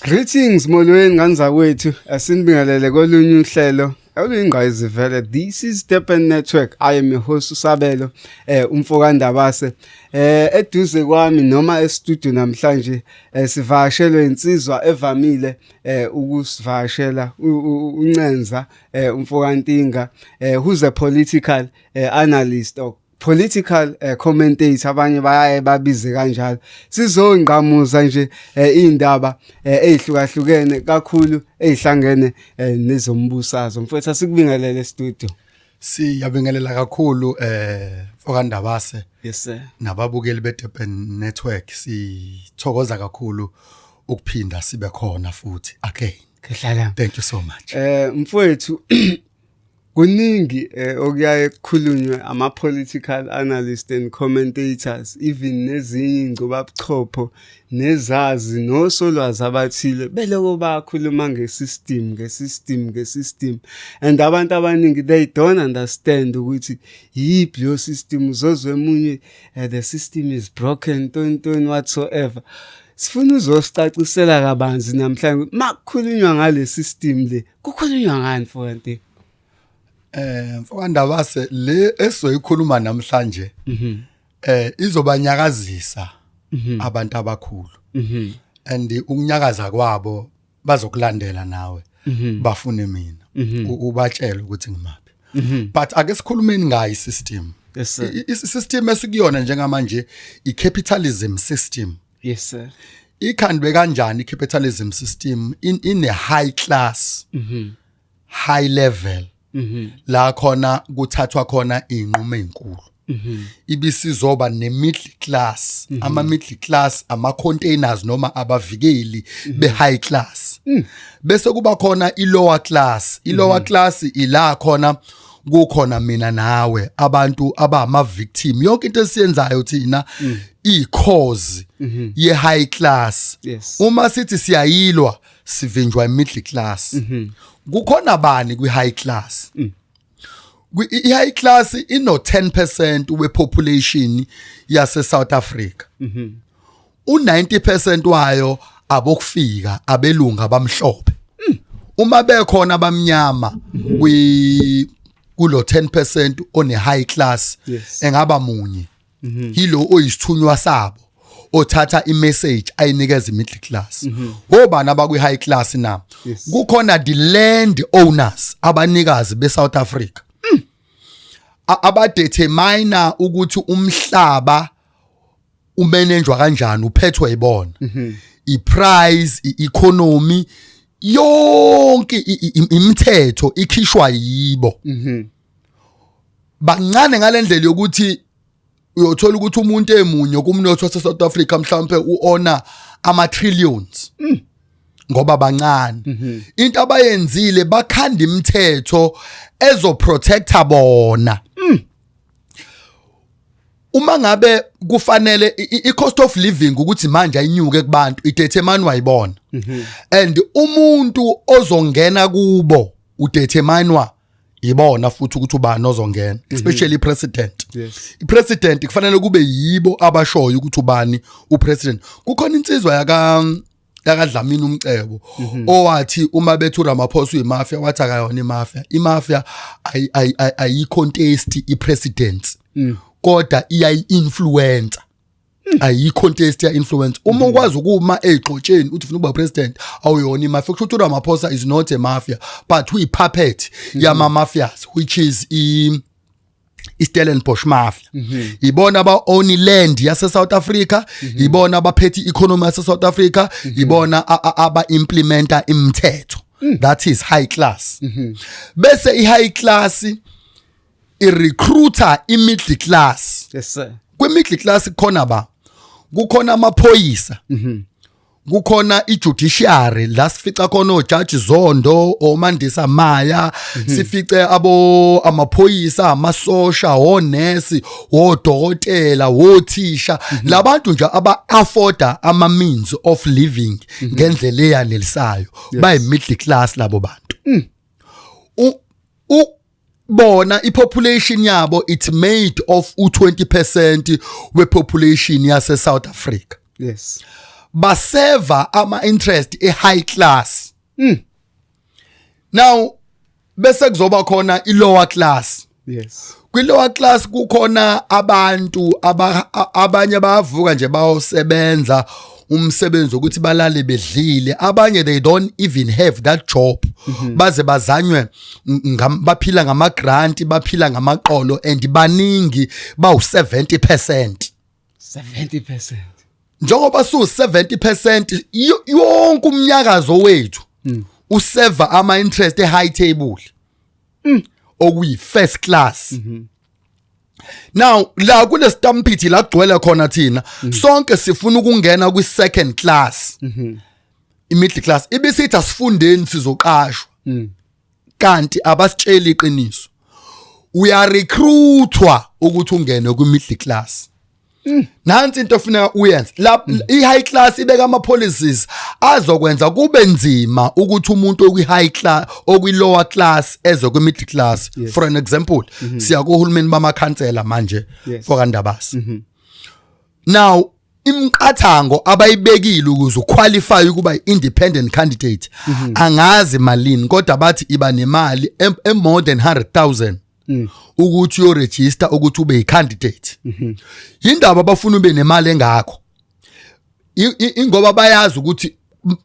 Greetings, molweni ngane zakwethu, asinibingelele kolunye uhlelo oluyingqayizivele. This is Durban Network. I am your host uSabelo umfoka Ndabase. Eduze kwami noma e-studio namhlanje sivakashelwe insizwa evamile ukusivakashela, uNcenza umfoka Ntinga, who's a political analyst or political commentator, abanye bayaye babize kanjalo. Sizongqamuza nje indaba ezihlukahlukene kakhulu ezihlangene nezombusazwe. Mfowethu, asikubingelele studio. Siyabingelela kakhulu, mfoka Ndabase Yes sir. nababukeli beDurban Network. Sithokoza kakhulu ukuphinda sibe khona futhi again. Kehlala. Thank you so much. Mfowethu, kuningi okuyaye kukhulunywe ama political analysts and commentators, even nezinye ingcubabuchopho nezazi nosolwazi abathile, beloko bakhuluma ngesystem, ngesystem, ngesystem, and abantu abaningi, they don't understand ukuthi yiphi leyo system. Uzozwe emunye, "The system is broken," ton ton, whatsoever. Sifuna uzosicacisela kabanzi namhlanje, makukhulunywa ngale system le, kukhulunywa ngani for nto? Mfoka Ndabase, le esizoyikhuluma namhlanje izobanyakazisa abantu abakhulu and ukunyakaza kwabo bazokulandela nawe, bafune mina, ubatshele ukuthi ngimaphi. But ake sikhulumeni ngayo isystem. Yes sir. Isystem esikuyona njengamanje i-capitalism system. Yes sir. Ikhandwe kanjani i-capitalism system? In a high class, high level, la khona kuthathwa khona inqumo ezinkulu, ibisizoba ne-middle class. Ama middle class ama containers noma abavikeli be high class, bese kuba khona i lower class. I lower class ila khona kukhona mina nawe, abantu abama victim. Yonke into esiyenzayo thina i cause ye high class. Uma sithi siyayilwa, sivinjwa i middle class. Kukhona bani kwi high class? I high class ino 10% we population yase South Africa. U90% wayo abokufika, abelungu abamhlophe. Uma bekhona abamnyama kwi kulo 10% one high class, engaba munye, yilo oyisithunywa sabo othatha imessage ayinikeza imiddle class. Obani abakwi high class na? Kukhona the land owners, abanikazi beSouth Africa, abadetermine ukuthi umhlaba umanejwa kanjani, uphethwe yibona, iprice, i-economy yonke, imithetho ikhishwa yibo. Bancane ngalendlela yokuthi uyothola ukuthi umuntu emunye kumnotho wase South Africa mhlawumbe uowna ama trillions, ngoba bancane. Into abayenzile, bakhanda imithetho ezoprotecta bona. Uma ngabe kufanele i-cost of living ukuthi manje ayinyuke kubantu, idetermine wayibona, and umuntu ozongena kubo udeterminewa ibona futhi ukuthi ubani ozongena, especially ipresident. Ipresident kufanele kube yibo abashoyo ukuthi ubani upresident. Kukhona insizwa yakaDlamini umcebo owathi uma bethi uRamaphosa uyimafia, wathi akayona imafia. Imafia ayi contest ipresident, kodwa iyayi-influence. Ayi-contest, ya-influence. Uma ukwazi ukuma ey'gxotsheni uthi ufuna ukuba president, awuyona imafia. Kusho ukuthi uRamaphosa is not a mafia, but uyi-puppet yama-mafias, which is i-Stellenbosch Mafia. Ibona aba own land yase South Africa, ibona abaphethe i-economy yase South Africa, ibona aba implementa imithetho. That is high class. Bese i-high class i-recruita i-middle class. Yes sir. Kwi-middle class kukhona ba kukhona amaphoyisa, kukhona i-judiciary, la sifica khona ojaji Zondo, oMandisa Maya, sifice abo amaphoyisa, amasosha, onesi, odokotela, othisha, labantu nje aba afforda ama means of living ngendlela eyanelisayo, bayi middle class labo bantu. U bona ipopulation yabo, it's made of u20% wepopulation yase South Africa. Baseva ama interest e high class. Now bese kuzoba khona i lower class. Kwi lower class kukhona abantu abanye bayavuka nje bayosebenza umsebenzi ukuthi balale bedlile, abanye they don't even have that job, baze bazanywe baphila ngama grant, baphila ngamaqolo, and baningi, bawu 70%. 70%. Njengoba su 70%, yonke umnyakazo wethu useva ama interest e high table, okuyi first class. Now la kule stampede la kugcwele khona thina sonke sifuna ukungena kwi second class. I middle class ibisithi asifundeni, sizoqashwa, kanti abasitsheli iqiniso. Uyarecruitwa ukuthi ungene kwi middle class. Nansi into ofuneka uyenze la: i high class ibeka ama policies azokwenza kube nzima ukuthi umuntu okwi high class, okwi lower class, eze kwi middle class. For an example, siya kuhulumeni bamakhansela manje for kaNdabasi. Now imiqathango abayibekile ukuze uqualify ukuba independent candidate, angazi malini, kodwa bathi iba nemali em more than 100,000 ukuthi uyoregister ukuthi ube yicandidate. Yindaba abafuna ube nemali engakho? Ingoba bayazi ukuthi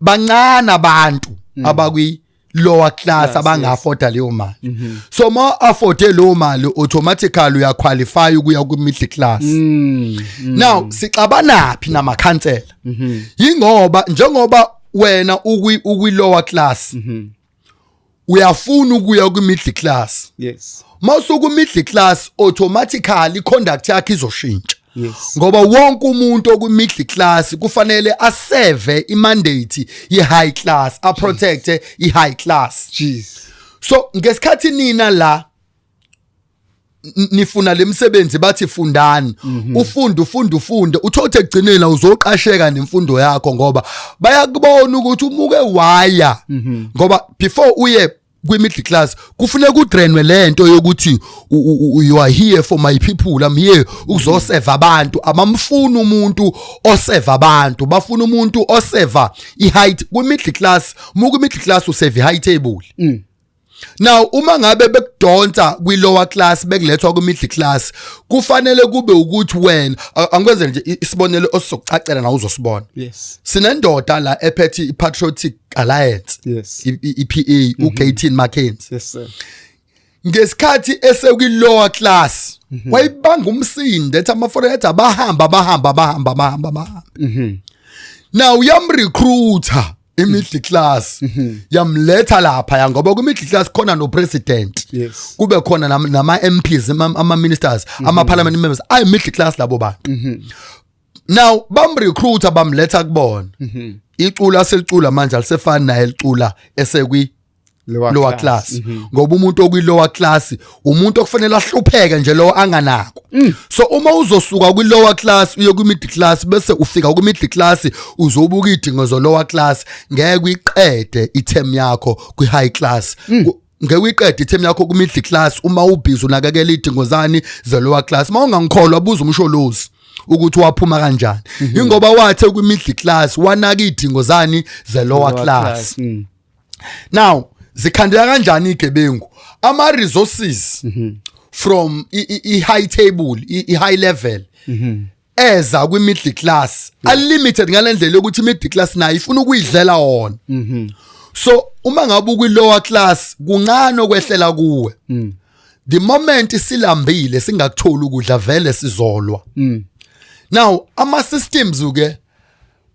bancane abantu abakwi lower class abanga afforda leyo mali. So ma afford leyo mali, automatically uyaqualify ukuya ku middle class. Now sixabanaphi namakhansela? Yingoba njengoba wena ukwi lower class, uyafuna ukuya kwi middle class. Mawusuku middle class, automatically conduct yakhe izoshintsha ngoba wonke umuntu okwi middle class kufanele aserve imandate ye high class, a protect i high class. Jeez. So ngesikhathi nina la nifuna lemsebenzi, bathi fundani, ufunde, ufunde, ufunde, uthothe ekugcineni uzoqasheka nemfundo yakho, ngoba bayakubona ukuthi umuke waya, ngoba before uye kwi middle class kufuneka udrainwe lento yokuthi you are here for my people, I'm here ukuzoseva abantu. Abamfuna umuntu oseva abantu, bafuna umuntu oseva i high kwi middle class. Muku middle class useva i high table. Now uma ngabe bekudonsa kwi lower class bekulethwa kwi middle class, kufanele kube ukuthi wena angikwenzele nje isibonelo esizokucacela na uzosibona. Sinendoda la ephethe i-Patriotic Alliance, i-PA, uGayton McKenzie. Yes sir. Ngesikhathi esekwi lower class wayibanga umsindo, ethi ama foreigners abahamba, bahamba, bahamba, bahamba, bahamba. Now yamrecruiter i-middle class, yamletha lapha ya, ngoba kwi-middle class khona no president, kube khona nama MPs, ama ministers, ama parliament members ayi middle class labo bantu. Now bamrecruiter, bamletha kubona. Icula selicula manje alisefani naye licula esekwi lower class, ngoba umuntu okwi lower class umuntu okufanele ahlupheke nje lo anganako. So uma uzosuka kwi lower class uye kwi middle class, bese ufika kwi middle class uzobuka idingo zo lower class, ngeke uyiqede iterm yakho kwi high class. Ngeke uyiqede iterm yakho ku middle class uma ubhizi unakekela idingo zani? Ze lower class. Mawungangikholwa, buza uMsholozi ukuthi waphuma kanjani. Ingoba wathe kwi middle class wanaka idingo zani? Ze lower class. Now zikhandela kanjani igebengu ama resources from i high table, i high level eza kwi middle class unlimited, ngalendlela yokuthi middle class nayo ifuna ukuyidlela wona. So uma ngabe ukwi lower class kuncane okwehlela kuwe. The moment silambile, singakutholi ukudla, vele sizolwa. Now ama systems ke,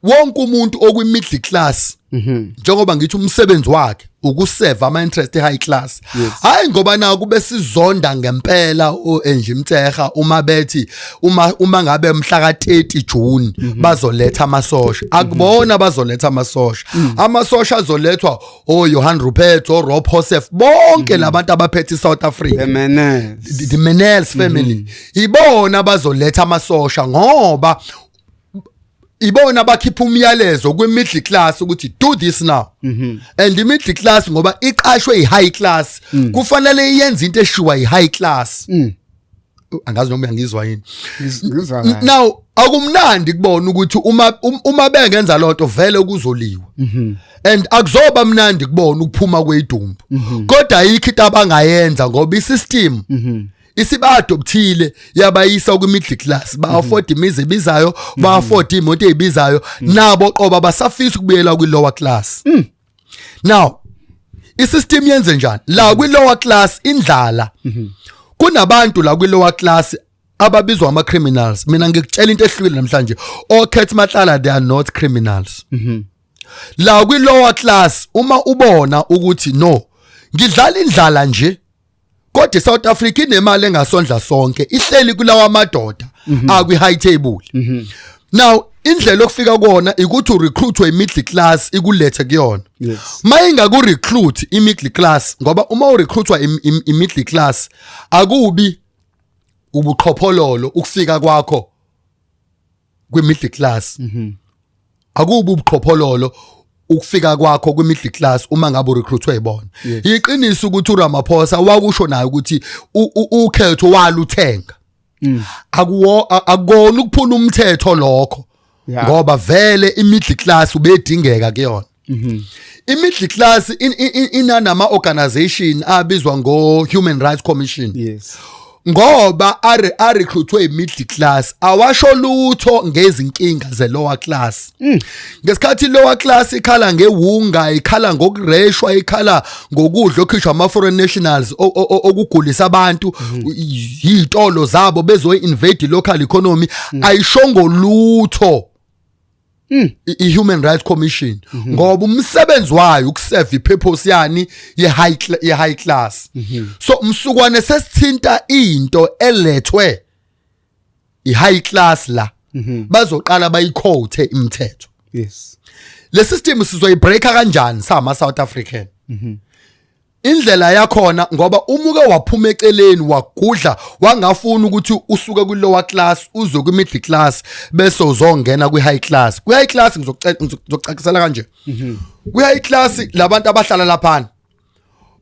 wonke umuntu okwi middle class, njengoba ngithi umsebenzi wakhe ukuseva ama interest high class, hayi ngoba na kube sizonda ngempela uAngie Motshekga uma bethi uma ngabe mhla ka 30 June bazoletha amasosha. Akubona bazoletha amasosha, amasosha azolethwa o Johan Rupert, o Rob Hersov, bonke labantu abaphethe iSouth Africa. The Menels. The Menels family, ibona abazoletha amasosha, ngoba ibona bakhipha umyalezo kwi middle class ukuthi do this now. And i middle class, ngoba iqashwe i high class, kufanele iyenze into eshiwa i high class. Angazi noma uyangizwa yini. Ngizwa kahle. Now akumnandi kubona ukuthi uma bengenza lonto vele kuzoliwa and akuzoba mnandi kubona ukuphuma kwedumbu, kodwa ayikho into abangayenza ngoba isystem isiba-adoptile yabayisa kwi-middle class. Ba-afford imizi ebizayo, ba-afford imoto ezibizayo, nabo qoba basafisa ukubuyela kwi-lower class. Now isystem yenze njani la kwi-lower class? Indlala. Kunabantu la kwi-lower class ababizwa ama-criminals. Mina ngikutshela into ehlukile namhlanje, oCat Matlala, they are not criminals. La kwi-lower class, uma ubona ukuthi no, ngidlala indlala nje, kodwa iSouth Africa inemali engasondla sonke, ihleli kulawa madoda akwi high table. Now indlela okufika kona ukuthi urecruitwe i-middle class ikulethe kuyona. Mayingaku recruit i-middle class, ngoba uma urecruitwa i-middle class akubi ubuqhophololo ukufika kwakho kwi-middle class. Akubi ubuqhophololo ukufika kwakho kwi-middle class uma ngabe urecruitwe yibona. Iqiniso ukuthi uRamaphosa wakusho naye ukuthi ukhetho waluthenga. Akuwo akukona ukuphula umthetho lokho ngoba vele i-middle class ubedingeka kuyona. I-middle class inanama organization abizwa ngo Human Rights Commission. Ngoba are arecruitwe i-middle class, awasho lutho ngezinkinga ze lower class. Ngesikhathi lower class ikhala ngewunga, ikhala ngokureshwa, ikhala ngokudla okhishwa ama foreign nationals okugulisa abantu, izitolo zabo bezo invade local economy, ayishongo lutho i-Human Rights Commission, ngoba umsebenzi wayo ukuserve ipurpose yani ye high class. So msukwane sesithinta into elethwe i-high class la, bazoqala bayiquote imithetho. Le system sizoyibreaka kanjani sama South African? Indlela yakhona, ngoba umuke waphuma eceleni, wagudla, wangafuna ukuthi usuke kwi lower class uze kwi middle class bese uzongena kwi high class. Kwi high class, ngizokucacisela kanje, kwi high class labantu abahlala laphana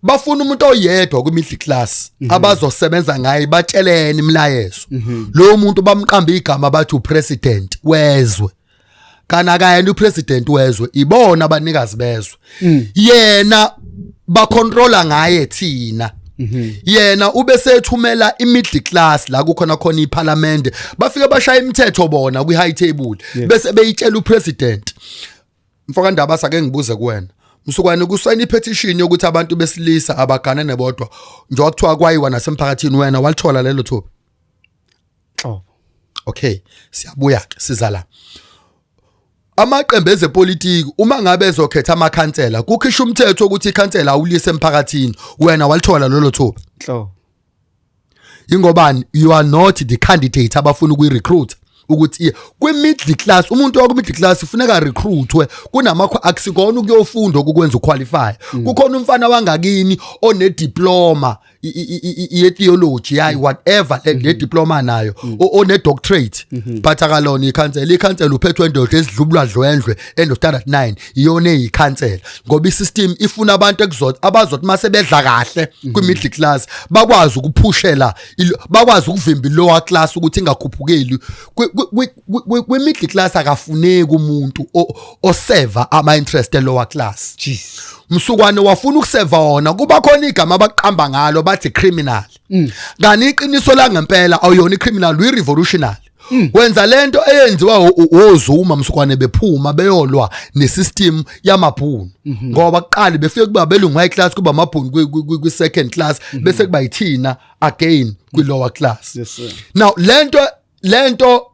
bafuna umuntu oyedwa kwi middle class abazosebenza ngaye, batshelene imilayezo. Lo muntu bamqamba igama, bathi upresident wezwe. Kana kayena upresident wezwe, ibona abanikazi bezwe, yena bacontrola ngaye thina. Yena ube sethumela imiddle class la kukhona khona iparliament, bafike bashaya imithetho bona kwi high table bese beyitshela upresident. Mfoka Ndaba, sake ngibuze kuwena msukwane, kusayina ipetition yokuthi abantu besilisa abagane nebodwa, njengoba kuthiwa kwayiwa nasemphakathini, wena walithola lelo thuba? Xobo. Okay, siyabuya ke, siza la. Amaqembu ezepolitiki uma ngabe ezokhetha amakhansela, kukhishwa umthetho ukuthi ikhansela awulise emphakathini, wena walithola lelo thuba? Xobo. Ingobani? You are not the candidate abafuna ukuyi-recruit ukuthi iye kwi-middle class. Umuntu wakwi-middle class kufuneka recruitwe. Kunama akusikona ukuyofunda okukwenza uqualify. Kukhona umfana wangakini one-diploma ye-theology, yayi whatever le diploma nayo, one doctorate, but akalona ikhansela. Ikhansela uphethwe indoda esidlubulwa dlwendlwe eno standard 9, iyona eyikhansela, ngoba isystem ifuna abantu ekuzothi abazothi mase bedla kahle kwi middle class bakwazi ukuphushela bakwazi ukuvimba lower class ukuthi ingakhuphukeli. Kwi middle class akafuneki umuntu oseva ama interest e lower class. Jeez. Msukwane wafuna ukuseva wona, kuba khona igama abaqamba ngalo, bathi criminal. Kanti iqiniso la ngempela awuyona icriminal, uyi revolutionary. Wenza lento eyenziwa woZuma msukwane, bephuma beyolwa nesystem yamabhunu, ngoba kuqala befike kuba belungu high class, kuba amabhunu kwi second class, bese kuba yithina again kwi lower class. Yes sir. Now lento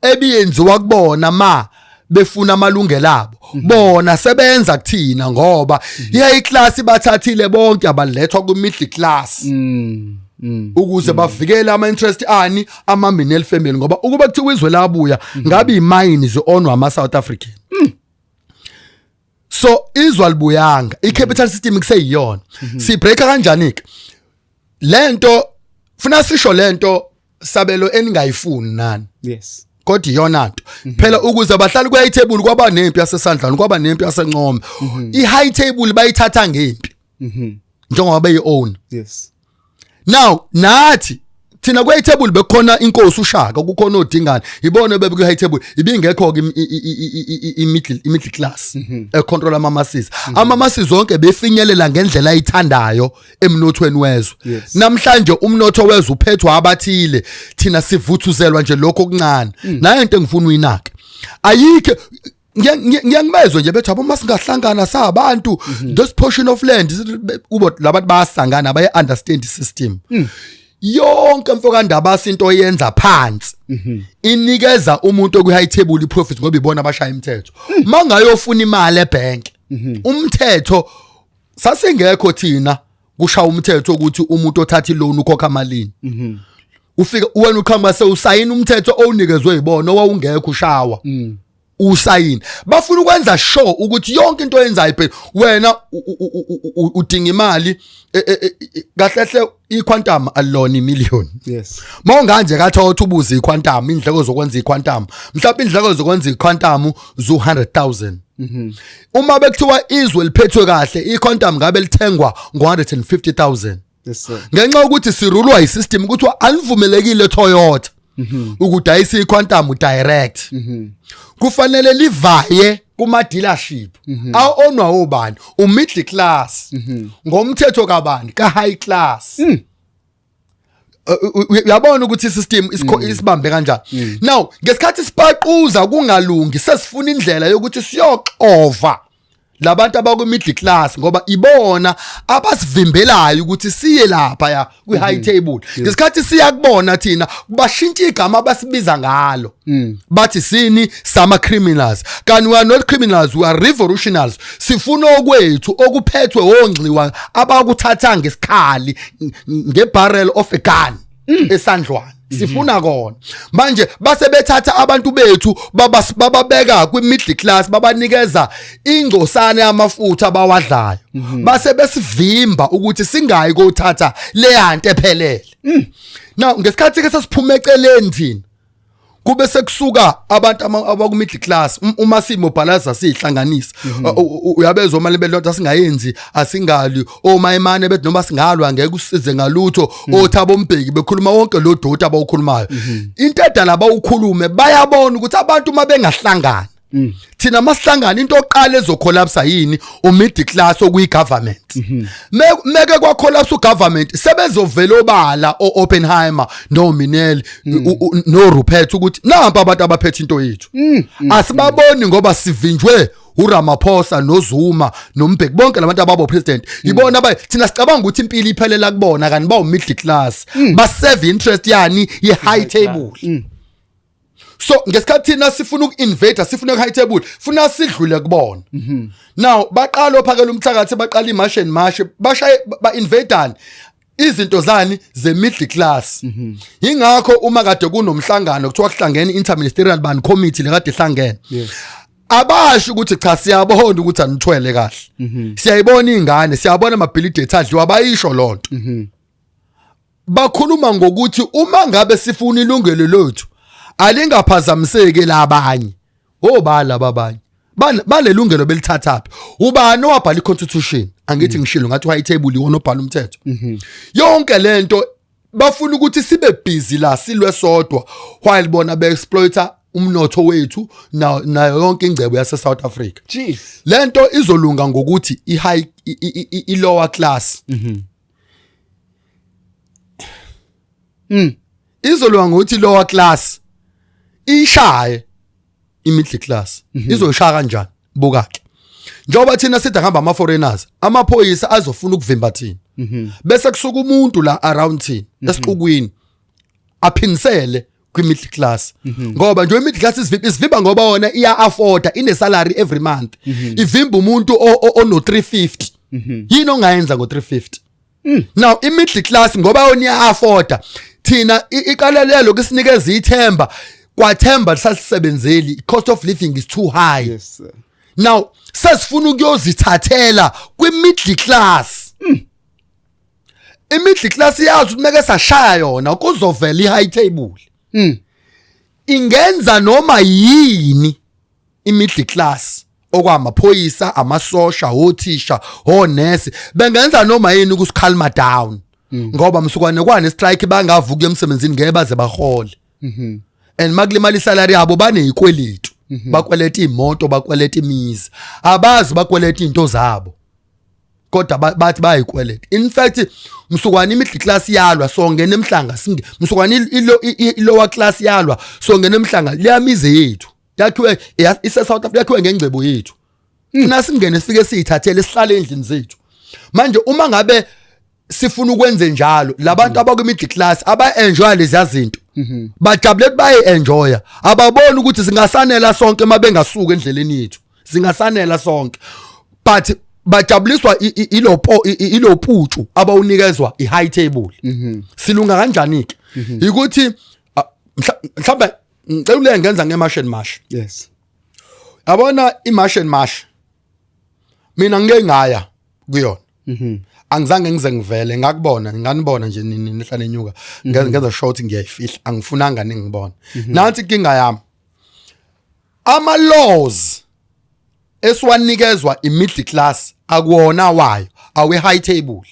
ebiyenziwa kubona ma befuna amalungelo abo, bona sebenza kuthina, ngoba i class bathathile bonke abalethwa ku middle class ukuze bavikele ama interest ani ama Minel family, ngoba ukuba kuthiwa izwe labuya ngabe imine zi-ownwa ama South African. So izwe alibuyanga, i-capital system kuseyiyona. Sibreaka kanjani ke lento? Funa sisho lento, Sabelo, eningayifuni nani, kodwa iyona nto phela ukuze bahlale ku high table. Kwaba nempi yasesandlwana, kwaba nempi yasencome. I high table bayithatha ngempi njengoba beyi own. Now nathi Thina kwe table bekukhona inkosi uShaka, kukhona oDingane, ibona bebe kwi high table. Ibingekho ke i middle class econtrol ama masses. Ama masses zonke befinyelela ngendlela ayithandayo emnothweni wezwe. Namhlanje umnotho wezwe uphethwa abathile, thina sivuthuzelwa nje lokho okuncane. Nayo into engifuna uyinake, ayikho. Ngiyangibezwe nje bethi abo masingahlangana sabantu, this portion of land ubo labantu bayasangana, baye understand system yonke, mfokandaba. Into oyenza phansi inikeza umuntu okwi high table iprofit, ngoba ibona abashaya imithetho. Mangayofuna imali ebank, umthetho sasingekho thina kushaya umthetho ukuthi umuntu othatha iloan ukhokha malini. Ufika wena uqhamuka sewusayina umthetho owunikezwe yibona owawungekho ushawa usayini. Bafuna ukwenza sure ukuthi yonke into oyenzayo phela wena udinga imali kahle hle iQuantum alona imillion. Mawunganje kathi ubuze iQuantum, indleko zokwenza iQuantum, mhlawumbe indleko zokwenza iQuantum zu 100,000. Uma bekuthiwa izwe liphethwe kahle, iQuantum ngabe lithengwa ngo150,000. Yes sir. Ngenxa yokuthi sirulwa isystem ukuthi alivumelekile Toyota ukudayisa iQuantum direct, kufanele livaye kuma dealership awonwa obani, umiddle class, ngomthetho kabani, ka high class. Uyabona ukuthi isystem isibambe kanjani? Now ngesikhathi sipaquza kungalungi, sesifuna indlela yokuthi siyoxova labantu abakwi middle class, ngoba ibona abasivimbelayo ukuthi siye lapha ya kwi high table. Ngesikhathi siya kubona thina, bashintsha igama abasibiza ngalo, bathi sini sama criminals, kanti we are not criminals, we are revolutionaries. Sifuna okwethu okuphethwe ongxiwa abakuthatha ngesikhali, ngebarrel of a gun esandlwana. Sifuna kona manje. Base bethatha abantu bethu, bababeka kwi middle class, babanikeza ingcosana yamafutha abawadlayo, base besivimba ukuthi singayi kothatha leyanto ephelele. Now ngesikhathi ke sesiphuma eceleni thina, kube sekusuka abantu abaku middle class, uma simobilize sihlanganisa, uyabezwa uma lebelodwa singayenzi, asingali omayimane bethi noma singalwa ngeke usize ngalutho, oThabo Mbeki bekhuluma wonke lo doti abawukhulumayo. Into edala bawukhulume, bayabona ukuthi abantu uma bengahlangana, thina masihlangana, into oqala ezocollapse yini? Umiddle class okuyi government. Meke kwa collapse ugovernment, sebezovela obala oOppenheimer no Minel no Rupert ukuthi nampa abantu abaphethe into yethu. Asibaboni ngoba sivinjwe uRamaphosa noZuma noMbeki, bonke labantu ababo president ibona abayi. Thina sicabanga ukuthi impilo iphelela kubona, kanti bawu middle class, ba serve interest yani ye high table. So ngesikhathi thina sifuna uku-invade, sifuna ku-high table, funa sidlule kubona. Now baqala ophakela umthakathi, baqala imarch and march, bashaye ba-invadani izinto zani ze-middle class. Ingakho uma kade kunomhlangano kuthiwa kuhlangene interministerial ban committee lekade ihlangene, abasho ukuthi cha, siyabona ukuthi anithwele kahle, siyayibona ingane, siyabona amabhilidi ethu adliwa, bayisho lonto. Bakhuluma ngokuthi uma ngabe sifuna ilungelo lethu alingaphazamiseki labanye. Obala abanye banelungelo belithathaphi? Ubani owabhala iconstitution? Angithi ngishilo ngathi high table iwona obhala umthetho. Yonke lento bafuna ukuthi sibe busy la silwe sodwa, while bona be-exploita umnotho wethu nayo yonke ingcebo yase South Africa. Jeez. Lento izolunga ngokuthi i high i lower class izolunga ngokuthi lower class ishaye i middle class. Izoshaya kanjani? Buka ke, njengoba thina sithi ngihamba ama foreigners, amaphoyisa azofuna ukuvimba thina, bese kusuka umuntu la around thina esixukwini aphinisele kwi middle class, ngoba nje i middle class isivimba ngoba wona iya afforda, ine salary every month. Ivimba umuntu ono 350. Yini ongayenza ngo 350? Now i middle class ngoba yona iya afforda, thina iqalelelo kusinikeza ithemba, kwathemba lisasebenzeli, cost of living is too high. Yes sir. Now sesifuna ukuyozithathela kwi middle class. I middle class yazi ukuthi meke sashaya yona kuzovela i high table. Ingenza noma yini i middle class, okwamaphoyisa, amasosha, othisha, onesi, bengenza noma yini ukusikhalma down. Ngoba msukwane kwane strike bangavuka emsebenzini, ngeke baze bahole, and makulimala isalary yabo banezikweletu, bakweleta imoto, bakweleta imizi, abazi bakweleta into zabo, kodwa bathi bayikweleta. In fact, msukwane imiddle class yalwa, songena emhlanga singe msukwane i-lower class yalwa, songena emhlanga. Liyamize yethu yakhiwe ise South Africa, yakhiwe ngengcebo yethu. Thina singene sifike siyithathele, sihlale endlini zethu. Manje uma ngabe sifuna ukwenze njalo, labantu abakwi middle class aba enjoy lezi zinto, bajabule ukuthi baye enjoya, ababoni ukuthi singasanela sonke mabengasuka endleleni yethu, singasanela sonke, but bajabuliswa iloputshu abawunikezwa i-high table. Silunga kanjani ke? Ukuthi mhlawumbe ngicela ule ngenza nge-March and March. Yabona i-March and March, mina ngike ngaya kuyona, angizange ngize ngivele ngakubona, nganibona nje nihla nenyuka. Ngenza short, ngiyayifihla, angifunanga ningibona. Nansi inkinga yami: ama laws esiwanikezwa i-middle class akuwona wayo, awe high table.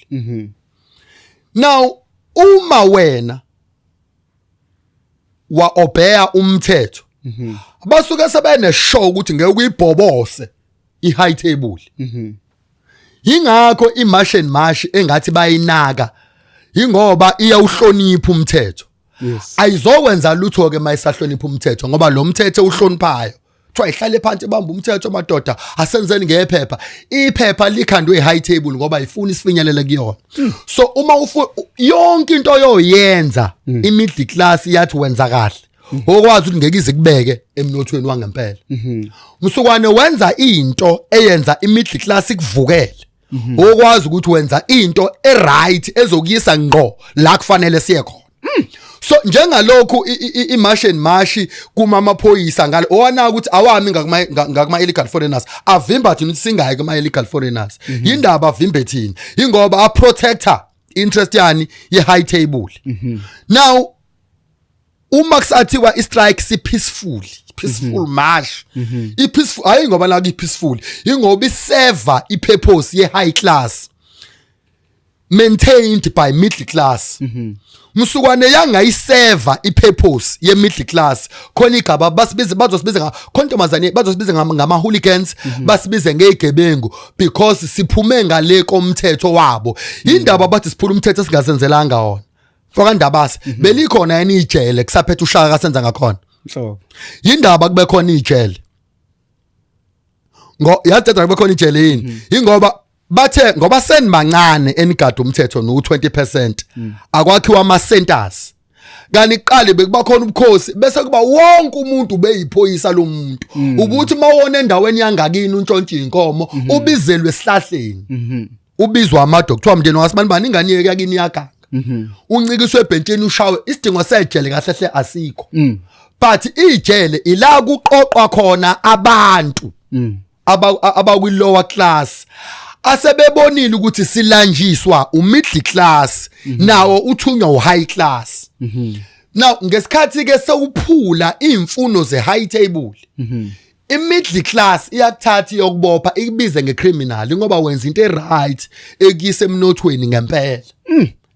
Now uma wena wa obeya umthetho, basuke sebene sure ukuthi ngeke uyibhobose i-high table. Ingakho i-March and March engathi bayinaka, ingoba iyawuhlonipha umthetho. Ayizokwenza lutho ke mayisahlonipha umthetho, ngoba lo mthetho uhloniphayo kuthiwa ihlale phansi, ibamba umthetho, madoda, asenzeni ngephepha. Iphepha likhandwe high table ngoba ifuna isifinyelele kuyona. So uma ufu yonke into oyoyenza, i-middle class yathi wenza kahle, okwazi ukuthi ngeke ize kubeke emnothweni wangempela. Msukwane wenza into eyenza i-middle class ikuvukele, okwazi ukuthi wenza into e-right ezokuyisa ngqo la kufanele siye khona. So njengalokhu i-March and March kuma amaphoyisa ngale owana ukuthi awami ngakuma illegal foreigners, avimba thina ukuthi singayi kuma illegal foreigners. Yindaba avimbe thina? Ingoba a protector interest yani ye high table. Now uma kusathiwa i-strike si peaceful, peaceful march, i peaceful hayi ngoba la ku peaceful, ingoba iserve i-purpose ye high class maintained by middle class. Msukwane yangayiseva i-purpose ye middle class, khona igaba basibize, bazosibiza khona ntombazane, bazosibiza ngama hooligans, basibize ngezigebengu because siphume ngale komthetho wabo. Indaba bathi siphula umthetho singazenzelanga wona. Foka ndabase belikhona yini ijele kusaphethe uShaka kasenza ngakhona? Nhlobo. Yindaba kube khona ijele ngo yazi kube khona ijele yini? Ingoba bathe ngoba senibancane enigada umthetho no 20%, akwakhiwa ama centers. Kanti kuqale bekuba khona ubukhosi, bese kuba wonke umuntu ubeyiphoyisa lomuntu, ukuthi mawona endaweni yangakini untshontshe inkomo, ubizelwe esihlahleni, ubizwa amadoda, kuthiwa mndeni wasibani bani, ingane yeke yakini yaganga, uncikiswe ebhentshini, ushawe. Isidingo sejele kahle hle asikho, but ijele ila kuqoqwa khona abantu abakwi lower class asebebonile ukuthi silanjiswa umiddle class, nawo uthunywa uhigh class. Now ngesikhathi ke sewuphula imfuno ze high table, i-middle class iyakuthatha iyokubopha, ikubize ngecriminal ngoba wenza into eright ekuyise emnothweni ngempela,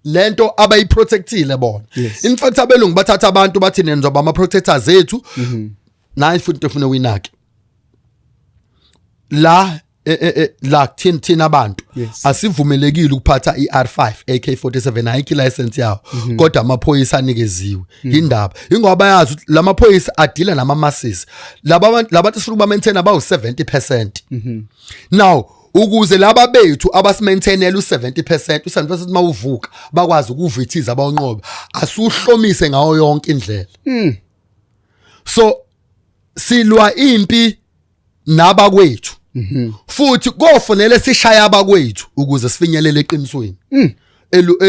lento abayiprotectile bona. In fact, abelungu bathatha abantu bathi nenzoba ama protectors ethu. Nayi futhi into efuna uyinake la, la thina abantu asivumelekile ukuphatha iR5, AK47, ayikho license yawo, kodwa amaphoyisa anikeziwe. Indaba ingoba bayazi ukuthi lamaphoyisa adila nama masses, laba abantu labantu sifuna ukuba maintain abawu 70%. Now ukuze laba bethu abasimaintainela u70%, u70% mawuvuka bakwazi ukuvithiza abawunqobe, asuhlomise ngawo yonke indlela. So silwa impi nabakwethu, futhi kofanele sishaya abakwethu ukuze sifinyelele eqinisweni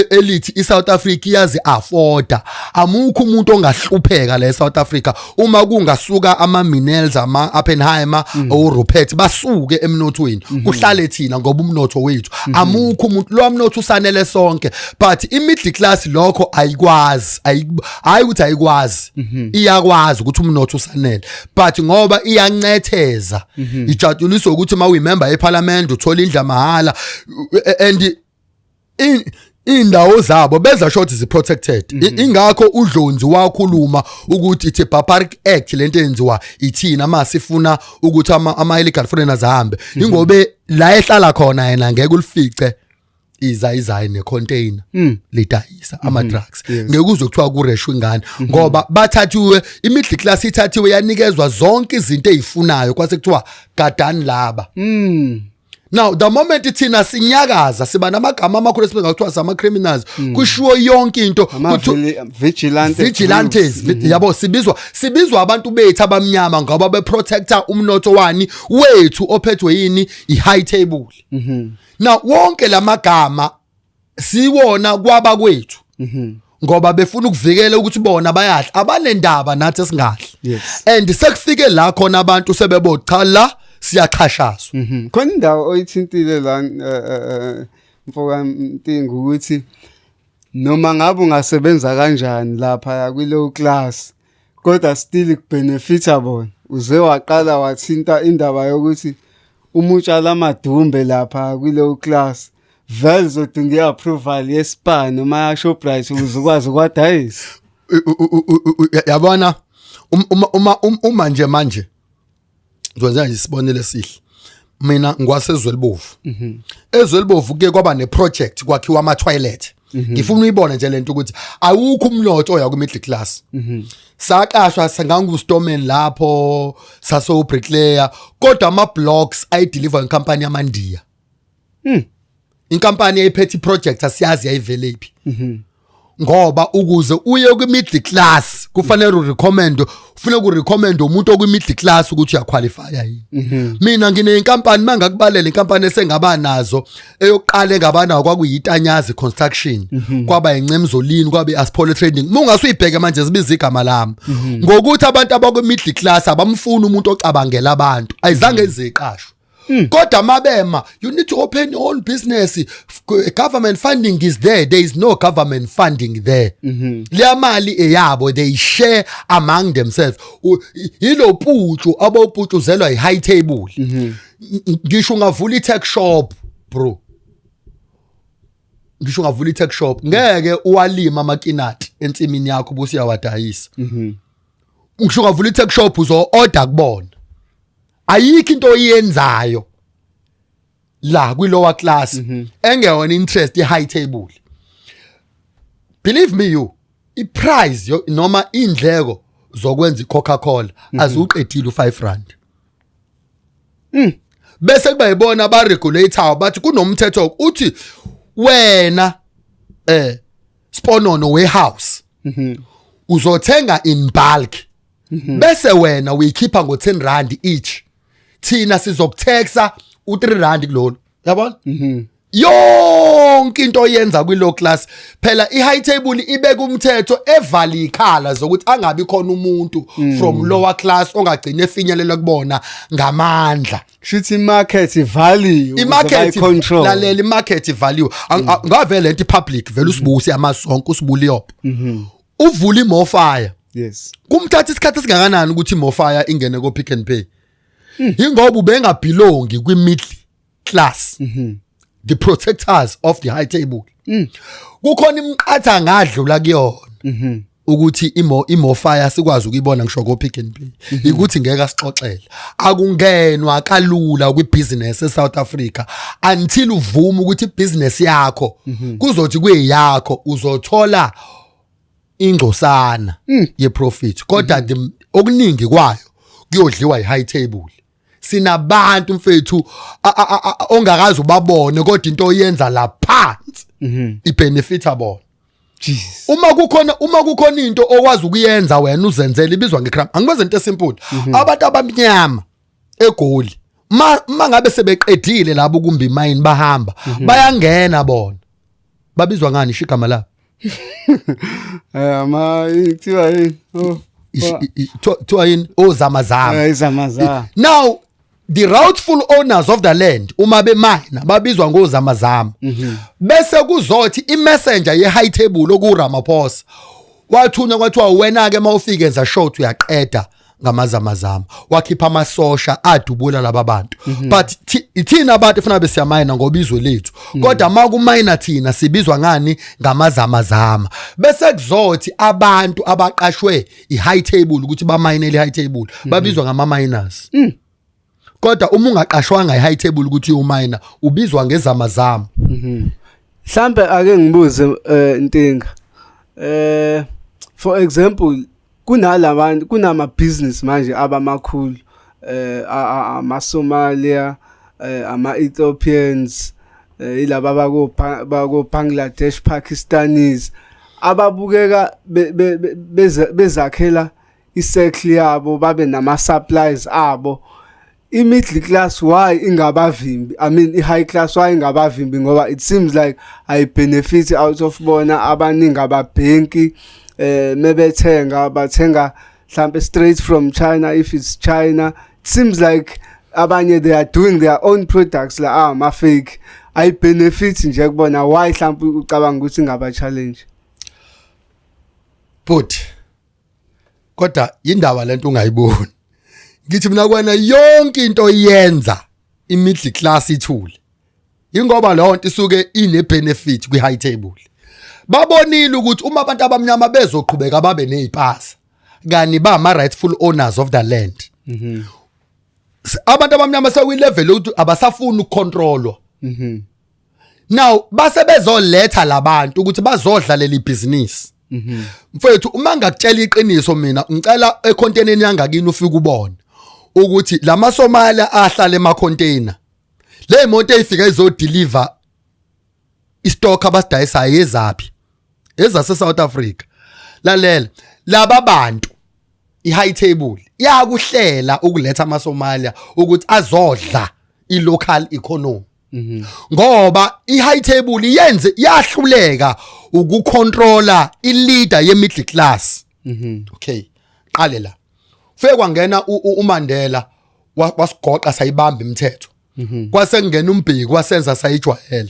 elithi iSouth Africa iyazi afforda. Amukho umuntu ongahlupheka la eSouth Africa uma kungasuka ama Minels, ama Oppenheimer, o Rupert basuke emnothweni, kuhlale thina ngoba umnotho wethu. Amukho umuntu, lo mnotho usanele sonke, but i middle class lokho ayikwazi. Hayi ukuthi ayikwazi, iyakwazi ukuthi umnotho usanele, but ngoba iyancetheza, ijatshuliswa ukuthi uma uyimember eParliament uthola indla mahala and Indawo zabo benza sure ukuthi zi-protected. Ingakho uDlonzi wakhuluma ukuthi it's a barbaric act lento enziwa ithina masifuna ukuthi ama illegal foreigners ahambe, ingobe la ehlala khona yena ngeke ulifice iza izayi necontainer lidayisa ama drugs. Ngeke uzwe kuthiwa kureshwe ingane, ngoba bathathiwe, i-middle class ithathiwe, yanikezwa zonke izinto ezifunayo, kwase kuthiwa gadani laba. Now the moment thina sinyakaza, siba namagama amakhulu esibenza kuthiwa sama criminals, kushiwo yonke into. Ama vigilante vigilantes groups. Yabo, sibizwa abantu bethu abamnyama ngoba beprotecta umnotho wani wethu ophethwe yini? I-high table. Now wonke lamagama siwona kwaba kwethu ngoba befuna ukuvikela ukuthi bona bayadla, abanendaba nathi esingadli. And sekufike la khona abantu sebebo, cha, la siyaxhashazwa. Khona indawo oyithintile la, mfoka Ntingo, ukuthi noma ngabe ungasebenza kanjani lapha kwi low class, kodwa still kubenefita bona. Uze waqala wathinta indaba yokuthi uma utshala amadumbe lapha kwi low class, vele uzodinga i-approval yeSpar noma yaShoprite ukuze ukwazi ukwadayisa. Yabona, uma nje manje ngizokwenza nje isibonelo esihle. Mina ngwasezwelibovu. Ezwelibovu kuke kwaba neproject, kwakhiwa ama toilet. Ngifuna uyibone nje lento ukuthi awukho umnotho oya ku middle class. Saqashwa sangangu-storeman lapho, saso bricklayer, kodwa ama blocks ayideliver inkampani yamandiya. Inkampani eyiphethe iproject asiyazi yayivelephi, ngoba ukuze uye kwi-middle class kufanele urecommend, ufuna kurecommend umuntu okwi-middle class ukuthi uyaqualifya yini. Mina nginenkampani, mangakubalela inkampani esengaba nazo, eyokuqala engaba nayo kwakuyitanyazi Construction, kwaba incemzolini, kwaba iAspolo Trading. Mungase uyibheke manje, zibiza igama lami ngokuthi abantu abakwi-middle class abamfuni umuntu ocabangela abantu. Ayizange iziqashwe, kodwa mabema you need to open your own business. Government funding is there. There is no government funding there. Leya mali eyabo, they share among themselves. Yilo putshu abawuputshuzelwa i-high table. Ngisho ungavula i-tuck shop, bro, ngisho ungavula i-tuck shop, ngeke uwalima amakinati ensimini yakho bese uyawadayisa. Ngisho ungavula i-tuck shop, uzo order kubona. Ayikho into oyenzayo la kwi lower class engeyona interest ye high table. Believe me you, iprice noma indleko zokwenza iCoca-Cola azuqedile u5 rand. Bese kuba yibona aba regulator bathi kunomthetho uthi wena Sponono warehouse uzothenga in bulk, bese wena uyikhipha ngo10 rand each, thina sizokutaxa u3 rand kulolo, yabona? Yonke into oyenza kwi low class, phela i high table ibeka umthetho evala ikhala zokuthi angabi khona umuntu from lower class ongagcina efinyelela kubona ngamandla. Shuthi imarket ivaliwe. Imarket Control. Lalela, imarket ivaliwe. Ngavele lento public vele usibusi amasonke usibuliyop uvula iMofaya. Kumthatha isikhathi esingakanani ukuthi iMofaya ingene ko Pick and Pay? Ingoba ubengabelongi kwi middle class, the protectors of the high table. Kukhona imqatha ngadlula kuyona ukuthi iMofaya sikwazi ukuyibona ngisho ko Pick and Pay, ukuthi ngeke asixoxele. Akungenwa kalula kwibusiness eSouth Africa until uvume ukuthi ibusiness yakho kuzothi kuyeyakho, uzothola ingcosana yeprofit, kodwa okuningi kwayo kuyodliwa i-high table. Sinabantu, mfethu, ongakaze ubabone, kodwa into oyenza la phansi ibenefita bona. Jesus. Uma kukhona into okwazi ukuyenza wena uzenzele, ibizwa ngecrime. Angikwenze into esimple. Abantu abamnyama eGoli, ma ngabe sebeqedile labo kumbi mine, bahamba bayangena bona, babizwa ngani? Isho igama labo. Ama kuthiwa yini? Oh. Kuthiwa yini? Ozamazama. Izamazama. Now the rightful owners of the land, uma bemine, babizwa ngozamazama. Bese kuzothi imessenger ye high table okuRamaphosa wathunywa, kwathiwa wena ke mawufika enza short uyaqeda. Ngamazamazama wakhipha amasosha adubula laba bantu, but ithina abantu efuna besiyamayina ngoba izwe lethu, kodwa makumayina thina sibizwa ngani? Ngamazamazama. Bese kuzothi abantu abaqashwe i-high table ukuthi bamayinele i-high table babizwa ngama-miners, kodwa uma ungaqashwanga i-high table ukuthi umayina ubizwa ngezamazama. Mhlambe ake ngibuze, Ntinga. For example, kunalabantu, kunama business manje abamakhulu, ama Somalia, ama Ethiopians, ilaba bako Bangladesh, Pakistanis, ababukeka bezakhela i-circle yabo, babe nama supplies abo. I-middle class why ingabavimbi? I mean, i-high class why ingabavimbi? Ngoba it seems like ayi-benefit out of bona. Abaningi ababhenki, mebethenga bathenga mhlambe straight from China, if it's China. It seems like abanye they are doing their own products la ama fake, ayi-benefit nje kubona. Why mhlambe ucabanga ukuthi ingaba challenge? But kodwa indaba lento ungayiboni, ngithi mina kwana yonke into iyenza i-middle class ithule, ingoba leyo nto isuke ine benefit kwi high table. Babonile ukuthi uma abantu abamnyama bezoqhubeka babe nezipasa kani ba ama rightful owners of the land, abantu abamnyama sekuyi level ukuthi abasafuni ukucontrolwa. Now base bezoletha labantu ukuthi bazodlalela ibhizinisi. Mfethu, uma ngakutshela iqiniso mina, ngicela ekhonteneni yangakini ufike ubone ukuthi lamaSomalia ahlala ema-container, le moto eyifika izodeliver istock abasidayisayo ezaphi? Ezase South Africa. Lalela, laba bantu i-high table yakuhlela ukuletha amaSomalia ukuthi azodla i-local economy, ngoba i-high table yenze yahluleka ukucontrola i-leader ye-middle class. Okay, qale la fike kwangena uMandela, wasigoqa sayibamba imithetho, kwase kungena uMbeki wasenza sayijwayela.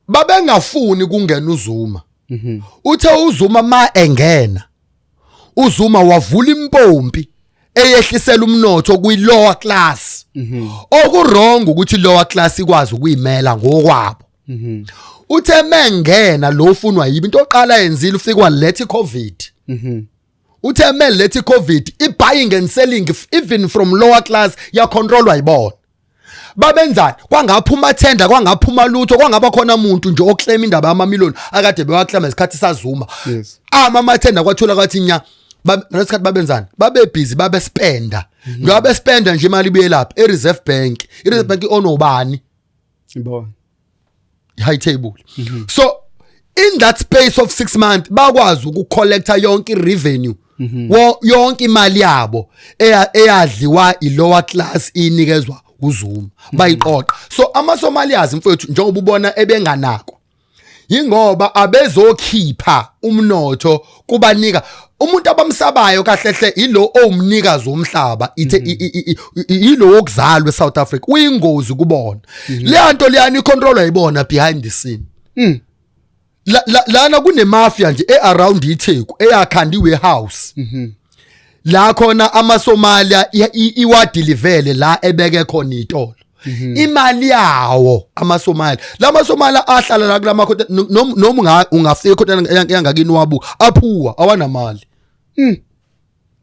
Babengafuni kungena uZuma. Uthe uZuma ma engena, uZuma wavula impompi eyehlisela umnotho kwi lower class. Oku wrong ukuthi lower class ikwazi ukuyimela ngokwabo. Uthe mengena lo ufunwa yibi, into oqala yenzile ufike waletha iCovid. Uthe meletha iCovid, i-buying and selling even from lower class yacontrolwa yibona. Babenzani? Kwangaphuma tender, kwangaphuma lutho, kwangaba khona umuntu nje oclaim indaba yamamillion akade bewaclaim ngesikhathi saZuma. Ama tender kwathola kwathi nya. Ngalesikhathi babenzani? Babe busy babe spenda, njengoba bespenda nje imali ibuye lapha e-Reserve Bank. I-Reserve Bank onobani? Ibona. High table. So in that space of 6 months bakwazi ukucollecta yonke irevenue, yonke imali yabo eyadliwa i-lower class inikezwa uZuma, bayiqoqa. So ama-Somalias, mfowethu, njengoba ubona ebenganako, yingoba abezokhipha umnotho kubanika umuntu abamsabayo. Kahle hle ilo owumnikazi womhlaba, ithe ilo wokuzalwa eSouth Africa uyingozi kubona. Le nto leyani icontrol ayibona behind the scene. Lana kune mafia nje e-around iTheku eyakhanda i-warehouse la khona amaSomalia iwadelivele la ebeke khona itolo imali yawo amaSomalia. Lama Somalia ahlala la kulama noma ungafika ekhotela yangakini wabuka, aphuwa, awanamali,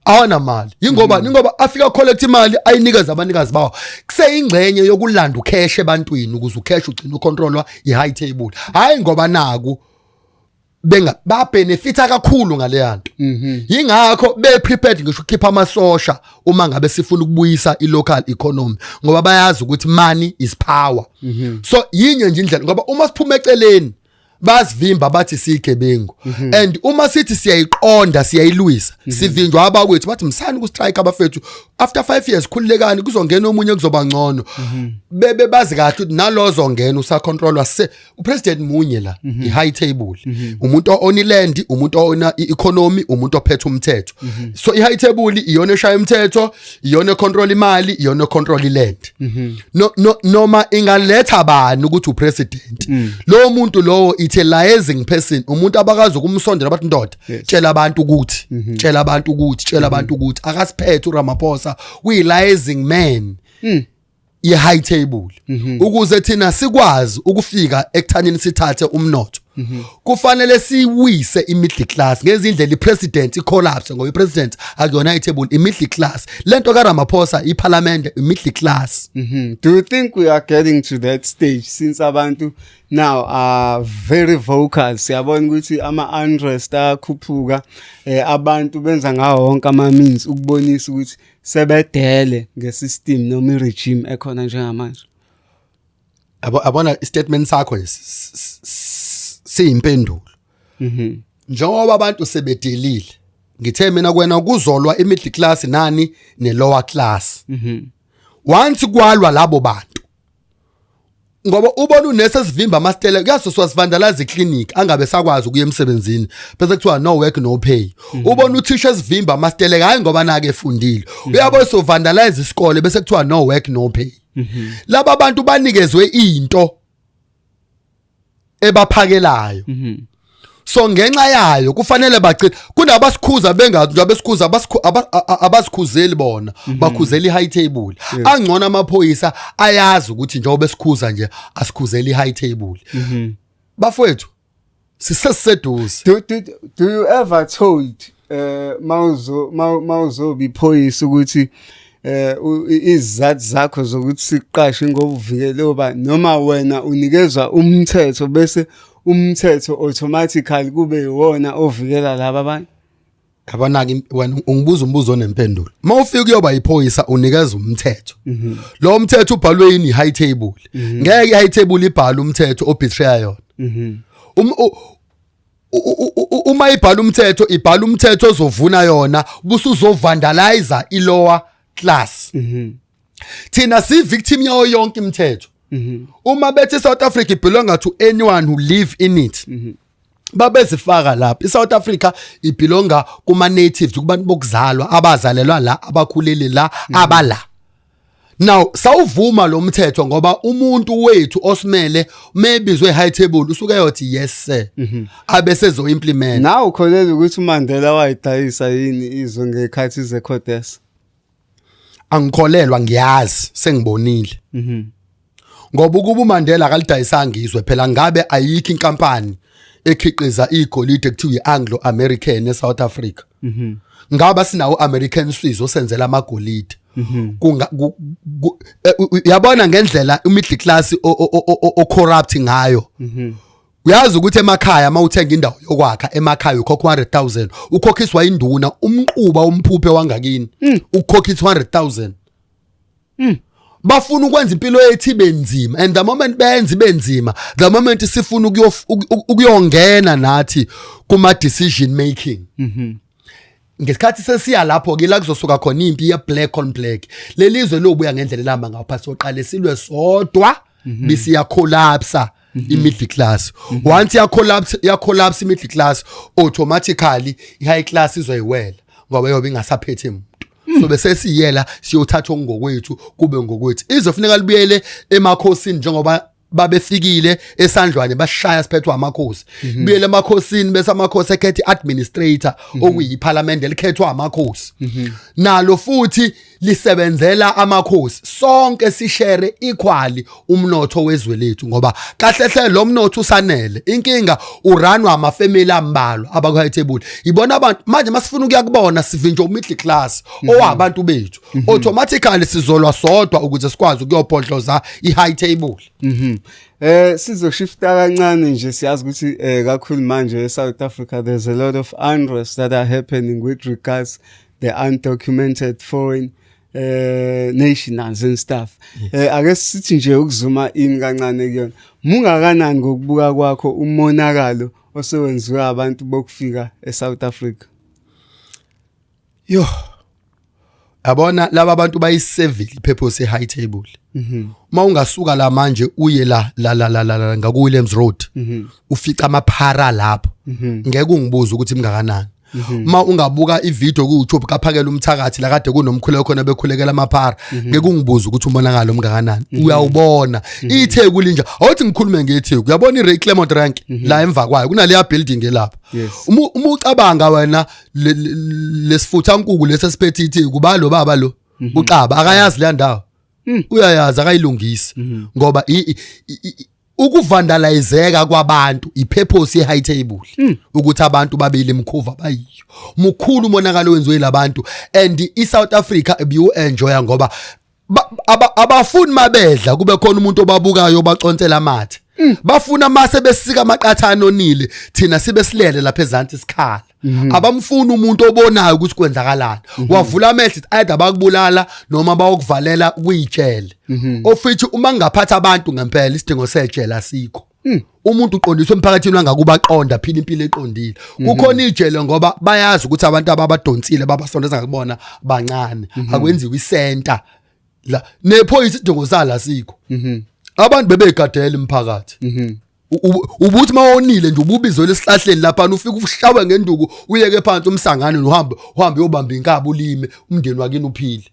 awanamali, yingoba afika collect imali ayinikeza abanikazi bawo. Kuseyingxenye yokulanda ucash ebantwini ukuze ucash ugcine ucontrolwa i-high table. Hayi, ngoba naku benga ba benefita kakhulu ngale nto, yingakho be prepared ngisho ukukhipha amasosha uma ngabe sifuna ukubuyisa i-local economy, ngoba bayazi ukuthi money is power. So yinye nje indlela, ngoba uma siphuma eceleni basivimba, bathi siyigebengu, and uma sithi siyayiqonda siyayilwisa, sivinjwa abakwethu, bathi msani ku strike abafethu, after 5 years khululekani, kuzongena omunye, kuzoba ngcono. Bebe bazi kahle ukuthi nalozongena usacontrolwa se upresident munye la, i-high table, umuntu own land, umuntu owna i-economy, umuntu ophethe umthetho. So i-high table iyona eshaya umthetho, iyona econtrol imali, iyona econtrol iland. No, noma ingaletha bani ukuthi upresident, lo muntu lowo. It's a liaising person, umuntu abakazi ukumsondela bathi, "Ndoda, tshela abantu ukuthi, tshela abantu ukuthi, tshela abantu ukuthi." Akasiphethe uRamaphosa, uyi liaising man ye high table. Ukuze thina sikwazi ukufika ekuthanini sithathe umnotho, kufanele siwise i-middle class ngezindlela, i-president i-collapse, ngoba i-president akuyona i-table, i-middle class. Lento kaRamaphosa, iparliament, i-middle class. Do you think we are getting to that stage, since abantu now are very vocal? Siyabona ukuthi ama unrest ayakhuphuka, abantu benza ngawo wonke ama means ukubonisa ukuthi sebedele ngesystem noma iregime ekhona njengamanje. Yabona, istatement sakho nje siyimpendulo. Njengoba abantu sebedelile, ngithe mina kwena kuzolwa i-middle class nani ne-lower class. Once kwalwa labo bantu, ngoba ubona unesi esivimba amasitele, kuyasoswa sivandalize iclinic, angabe sakwazi ukuya emsebenzini, bese kuthiwa no work, no pay. Ubona uthisha esivimba amasitele, hayi ngoba nake efundile, uyabo, so vandalize isikole, bese kuthiwa no work, no pay. Laba bantu banikezwe into ebaphakelayo, so ngenxa yayo kufanele bagcine kunabasikhuza bengazi njengoba besikhuza abasikhuzeli bona, bakhuzela i-high table. Angcono amaphoyisa ayazi ukuthi njengoba besikhuza nje asikhuzeli i-high table. Bafowethu, sisesiseduze. Do you ever told mawuzo mawuzoba iphoyisa ukuthi izizathu zakho zokuthi siqashe ngokuvikele oba, noma wena unikezwa umthetho, bese umthetho automatically kube iwona ovikela laba abantu? Yabona-ke, wena ungibuza umbuzo onempendulo. Uma ufika kuyoba iphoyisa, unikeza umthetho. Lo mthetho ubhalwe yini? I-high table. Ngeke i-high table ibhale umthetho obetray yona. Uma ibhala umthetho, ibhala umthetho ozovuna yona, busuzovandalize i-lower class. Thina si victim yayo yonke imithetho. Uma bethi South Africa belong to anyone who live in it, babezifaka lapha. iSouth Africa ibelonga kuma natives, kubantu bokuzalwa, abazalelwa la, abakhulele la, abala. Now sawuvuma lo mthetho ngoba umuntu wethu osimele mebizwe high table usuke yothi, "Yes sir," abe sezo implement. Nawe ukholelwa ukuthi uMandela wayidayisa yini izwe ngekhathi zeCODESA? Angikholelwa, ngiyazi, sengibonile. Ngoba ukuba uMandela akalidayisanga izwe phela, ngabe ayikho inkampani ekhiqiza igolide kuthiwa iAnglo American eSouth Africa. Ngaba sinawo American Swiss osenzela amagolide. Kunga yabona ngendlela umiddle class o corrupt ngayo. Uyazi ukuthi emakhaya mawuthenga indawo yokwakha emakhaya ukhokha 100,000, ukhokhiswa induna umquba umphuphe wangakini, ukukhokhisa 100,000. Bafuna ukwenza impilo yethu ibe nzima, and the moment benza ibe nzima, the moment sifuna ukuyongena nathi kuma decision making, ngesikhathi sesiya lapho ke la kuzosuka khona impi ye black on black. Lelizwe lobuya ngendlela elihamba ngayo phasi, oqale silwe sodwa, bisiya collapse i-middle class. Once ya collapse i-middle class, automatically i-high class izoyiwela ngoba yobe ingasaphethe umuntu. So bese siyela siyothatha okungokwethu, kube ngokwethu. Izofuneka libuyele emakhosini njengoba babefikile esandlwane bashaya siphethwe amakhosi. Buyele emakhosini, bese amakhosi ekhetha i-administrator, okuyiparliament elikhethwa amakhosi, nalo futhi lisebenzela amakhosi. Sonke sishare equally umnotho wezwe lethu, ngoba kahle hle lo mnotho usanele. Inkinga urunwa amafamily ambalwa abaku high table, ibona abantu. Manje masifuna ukuya kubona, sivinjwe umiddle class owabantu bethu. Automatically sizolwa sodwa ukuze sikwazi ukuyobhodloza i-high table. Sizoshifta kancane nje. Siyazi ukuthi kakhulu manje eSouth Africa there's a lot of unrest that are happening with regards the undocumented foreign nationals and stuff. Ake sithi nje ukuzuma in kancane kuyona. Mungakanani ngokubuka kwakho umonakalo osewenziwe abantu bokufika eSouth Africa? Yo. Yabona, laba bantu bayisevile ipurpose high table. Uma ungasuka la manje uye la la la la la ngaku Williams Road, ufica amaphara lapho. Ngeke ungibuze ukuthi mingakanani. Uma ungabuka ivideo ku YouTube kaphakela umthakathi la kade kunomkhuleko khona bekhulekela amaphara, ngeke ungibuze ukuthi umonakalo omngakanani uyawubona. ITheku linja, awuthi ngikhulume ngeTheku. Uyabona iRay Clement Rank la emva kwayo kunaleya building elapha. Uma ucabanga wena lesifutha nkuku lesesiphethe iTheku, balo baba lo uXaba akayazi le ndawo, uyayazi akayilungisi, ngoba ukuvandalizeka kwabantu ipurpose ye high table, ukuthi abantu babili mkhuva bayiyo. Mukhulu umonakalo wenziwe labantu, and iSouth Africa ebiyu enjoya ngoba abafuni mabedla kube khona umuntu obabukayo bacontela amathe. Bafuna mase besika amaqathana onile, thina sibe silele lapha ezansi sikhala. Abamfuni umuntu obonayo ukuthi kwenzakalani. Wavula amehlo, either bakubulala noma bayokuvalela kuyijele, ofithi uma ngingaphatha abantu ngempela isidingo sejele asikho. Umuntu uqondiswe emphakathini wangakuba aqonda phila impilo eqondile. Kukhona ijele ngoba bayazi ukuthi abantu ababadonsile babasondeza ngakubona bancane. Akwenziwe isenta la nephoyisa, isidingo sala asikho. Abantu bebegadela imphakathi. Ubuthi mawonile nje ububizwe lesihlahleni lapha, ufike ushawe ngenduku, uyeke phansi umsangano, uhambe uhambe uyobamba inkabi, ulime, umndeni wakini uphile.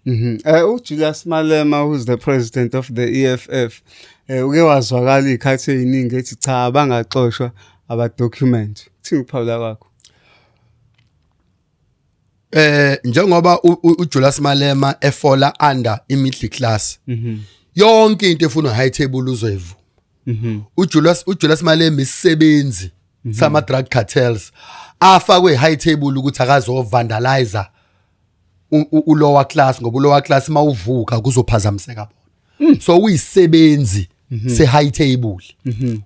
UJulius Malema, who's the president of the EFF, uke wazwakala izikhathi eziningi ethi cha, abangaxoshwa abadocument. Kuthini ukuphawula kwakho? Njengoba uJulius Malema efalla under i-middle class, yonke into efunwa high table uzoyivuma. uJulius Malema isisebenzi sama drug cartels afakwe high table ukuthi akazo vandalize u lower class, ngoba u lower class mawuvuka kuzophazamiseka bona. So uyisebenzi se high table,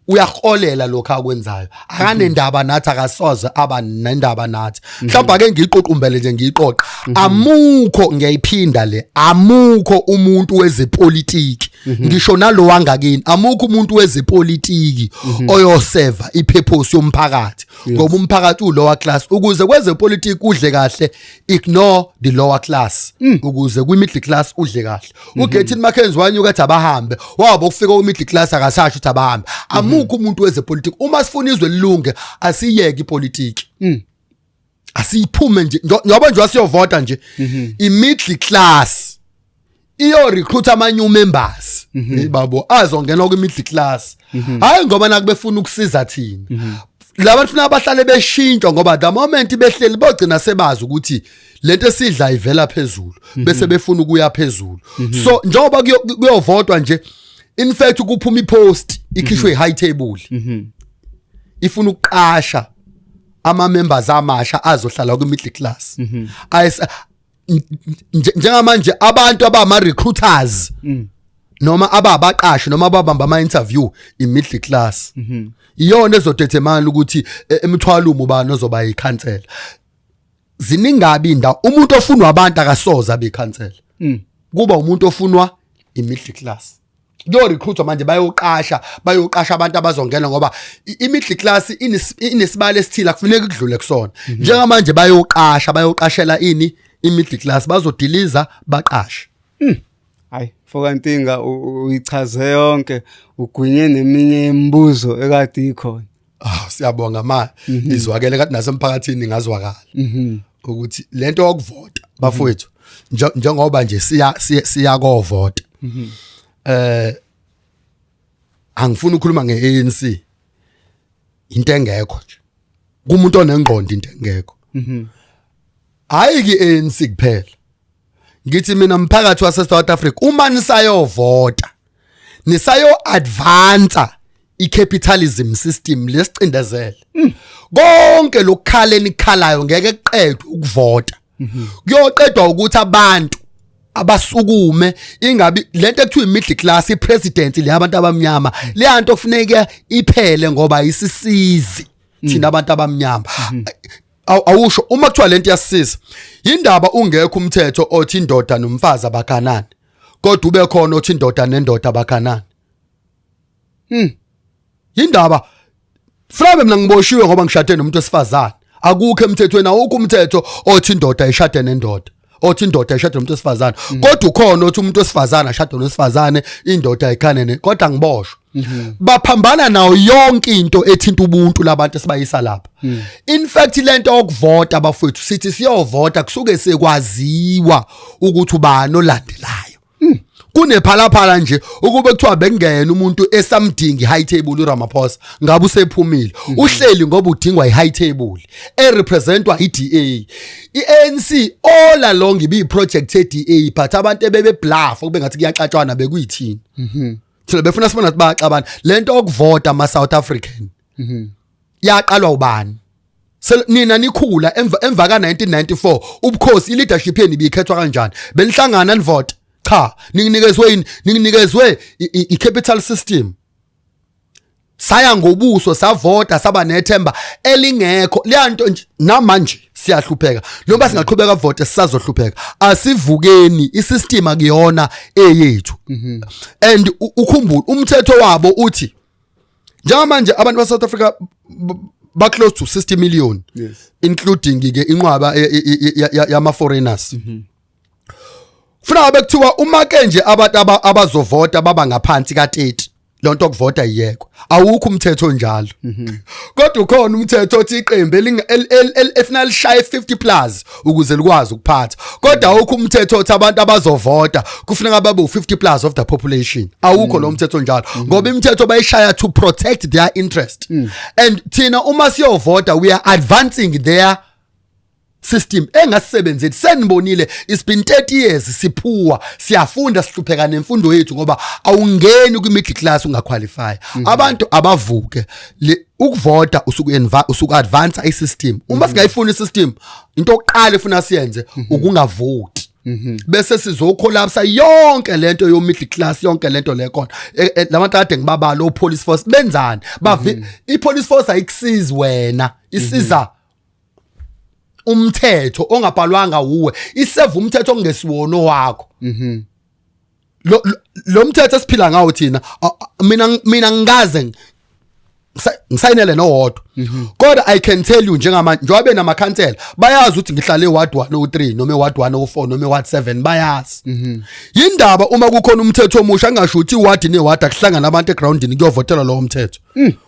uyaholela lokho akwenzayo, akanendaba nathi, akasoze aba nendaba nathi. Mhlawumbe ake ngiyiqoqumbele nje, ngiyiqoqa. Amukho, ngiyayiphinda le, amukho umuntu wezepolitiki, ngisho nalo wangakini, amukho umuntu wezepolitiki oyoseva ipurpose yomphakathi, ngoba umphakathi u lower class. Ukuze kwezepolitiki udle kahle, ignore the lower class. Ukuze kwi middle class udle kahle, uGayton McKenzie wanyuka ethi abahambe, wabo ukufika ku middle class akasasho ukuthi abahambe. Amukho umuntu wezepolitiki. Uma sifuna izwe lilunge, asiyeke ipolitiki, asiyiphume nje. Njengoba nje wasiyovota nje, i middle class iyo recruit ama new members babo azongena ku middle class, hayi ngoba nakubefuna ukusiza thina. Laba funa abahlale beshintshwa, ngoba the moment behleli bogcina sebazi ukuthi lento esidla ivela phezulu, bese befuna ukuya phezulu. So njengoba kuyovotwa nje, in fact kuphuma ipost ikhishwe i-high table ifuna ukuqasha ama members amasha azohlala ku middle class. Njengamanje abantu abama recruiters noma ababaqashi noma ababamba ama interview, i middle class iyona ezodetermine ukuthi emthwalo ubani ozoba yikhansela. Ziningabi indawo, umuntu ofunwa abantu akasoza abe ikhansela, kuba umuntu ofunwa i middle class. Kuyo recruitwa manje, bayoqasha abantu abazongena, ngoba i-middle class inesibalo esithile akufuneki kudlule kusona. Njengamanje bayoqasha, bayoqashela ini? I-middle class. Bazodiliza baqashe. Hayi, Fokantinga, uyichaze yonke, ugwinye neminye imibuzo ekade ikhona. Ah, siyabonga ma izwakele kathi nasemphakathini ngazwakala ukuthi lento yokuvota bafowethu, njengoba nje siya kovota, angifuni ukukhuluma ngeANC, into engekho nje kumuntu onengqondo, into engekho. Hayi ke ANC kuphela, ngithi mina mphakathi wase South Africa, uma nisayovota nisayo advance i-capitalism system lesicindezele konke lokukhala enikhalayo, ngeke kuqedwe ukuvota. Kuyoqedwa ukuthi abantu abasukume, ingabi lento ekuthiwa i-middle class, i-president le abantu abamnyama, leyanto kufuneka iphele ngoba isisizi thina abantu abamnyama. Awusho uma kuthiwa lento iyasisiza, indaba ungekho umthetho othi indoda nomfazi abaganani, kodwa ube khona othi indoda nendoda abaganani. Indaba mhlawumbe mina ngiboshiwe ngoba ngishade nomuntu wesifazane, akukho emthethweni, awukho umthetho othi indoda ishade nendoda, othi indoda ishade nomuntu wesifazane, kodwa ukhona othi umuntu wesifazane ashade nowesifazane, indoda ikhane ne, kodwa ngiboshwe. Baphambana nayo yonke into ethinta ubuntu labantu esibayisa lapha. In fact, lento yokuvota, bafowethu, sithi siyovota kusuke sekwaziwa ukuthi ubani olandelayo. Kunephalaphala nje ukube kuthiwa bekungena umuntu esamdingi high table, uRamaphosa ngabe usephumile. Uhleli ngoba udingwa i-high table erepresentwa i-DA. I-ANC all along ibi project ye-DA, but abantu ebebe bluff kube ngathi kuyaxatshwana bekuyithini. Thina befuna sibona ukuthi bayaxabana. Lento okuvota ama South African yaqalwa ubani? Nina nikhula emva ka 1994, ubukhosi, i-leadership yenu ibikhethwa kanjani? Benihlangana nivote? Cha, ninginikezwe yini? Ninginikezwe i-capital system. Saya ngobuso, savota, saba nethemba elingekho leyanto nje. Namanje siyahlupheka. Noma singaqhubeka vote, sisazohlupheka. Asivukeni, isystem akuyona eyethu. And ukhumbule umthetho wabo uthi njengamanje abantu ba South Africa ba close to 60 million, including ke inqwaba yama foreigners. Funa ngabe kuthiwa uma ke nje abantu abazovota baba ngaphansi ka30, lonto okuvota iyekwa. Awukho umthetho onjalo, kodwa ukhona umthetho othi iqembu efuna lishaye 50 plus ukuze likwazi ukuphatha, kodwa awukho umthetho othi abantu abazovota kufuneka babe u50 plus of the population. Awukho lo mthetho onjalo, ngoba imithetho bayishaya to protect their interest, and thina uma siyovota we are advancing their system engasebenzeli. Senibonile, it's been 30 years siphuwa, siyafunda, sihlupheka nemfundo yethu ngoba awungeni kwi middle class ungaqualify. Abantu abavuke. Ukuvota usuku advance i system. Uma singayifuni i system, into oqala efuna siyenze ukungavoti, bese sizocollapse yonke lento yo middle class, yonke lento lekhona. Labantu kade ngibabala o police force benzani? Bavi i police force ayikusizi wena, isiza umthetho ongabhalwanga uwe, iseva umthetho ongesiwona wakho. Lo mthetho esiphila ngawo thina, mina ngikaze ngisayinele nowodwa, kodwa I can tell you njengamanje njengoba benamakhansela bayazi ukuthi ngihlale eward 103 noma eward 104 noma eward 7, bayazi. Yindaba uma kukhona umthetho omusha angasho ukuthi iward neward akuhlangana abantu egroundini kuyovotela lowo mthetho?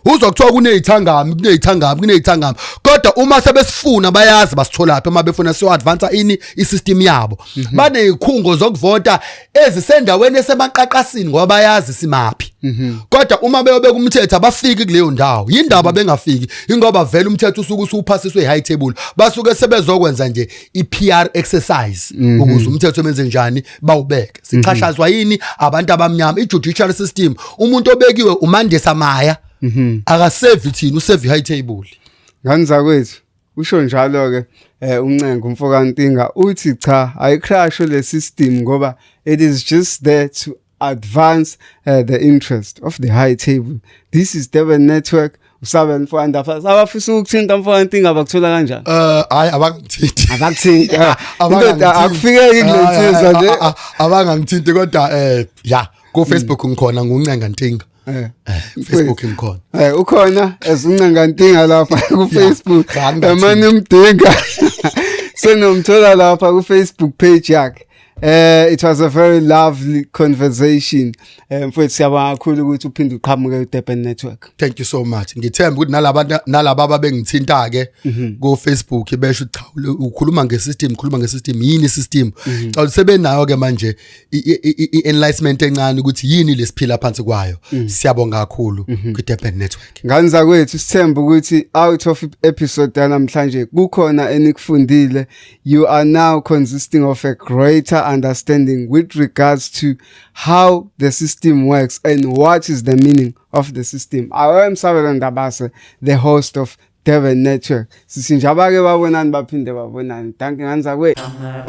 Uzwa kuthiwa kunezithangami, kunezithangami, kunezithangami, kodwa uma sebesifuna bayazi basitholaphi. Uma befuna siyo advance ini isystem yabo, banezikhungo zokuvota ezisendaweni esemaqaqasini ngoba bayazi simaphi, kodwa uma beyobeka umthetho abafiki kuleyo ndawo. Yindaba bengafiki? Ingoba vele umthetho usuke usuphasiswe high table, basuke sebezokwenza nje i-PR exercise ukuze umthetho benze njani bawubeke. Sichashazwa yini abantu abamnyama? I-judicial system, umuntu obekiwe uMandisa Maya akasevi thina, usevi high table. Ngani zakwethu, usho njalo ke uNcenga umfoka Ntinga, uthi cha, ayicrash le system ngoba it is just there to advance the interest of the high table. This is Durban Network, usabe mfoka Ndaba. Abafisa ukuthinta mfoka Ntinga bakuthola kanjani? Hayi, abangithinti. Abakuthinti. Indoda akufikeki kule nsizwa nje. Abangangithinti, kodwa ya, ku Facebook ngikhona, nguNcenga Ntinga. Facebook ngikhona. Ukhona as uNcenga Ntinga lapha ku Facebook. Cha, ngingathini. Emane umdinga. Senomthola lapha ku Facebook page yakhe. It was a very lovely conversation. Mfowethu, siyabonga kakhulu ukuthi uphinde uqhamuke ku Durban Network. Thank you so much. Ngithemba ukuthi nalabantu nalaba ababengithinta ke ku Facebook besho cha, ukhuluma ngesystem, ukhuluma ngesystem, yini system? Cha, sebenayo ke manje i-enlightenment encane ukuthi yini lesiphila phansi kwayo. Siyabonga kakhulu ku Durban Network. Ngani zakwethu, sithemba ukuthi out of episode yanamhlanje kukhona enikufundile. You are now consisting of a greater understanding with regards to how the system works and what is the meaning of the system. I am Sabelo Ndabase, the host of Durban Network. Sithi nje abake babonani baphinde babonani. Dankie, ngani zakwethu. Hammer.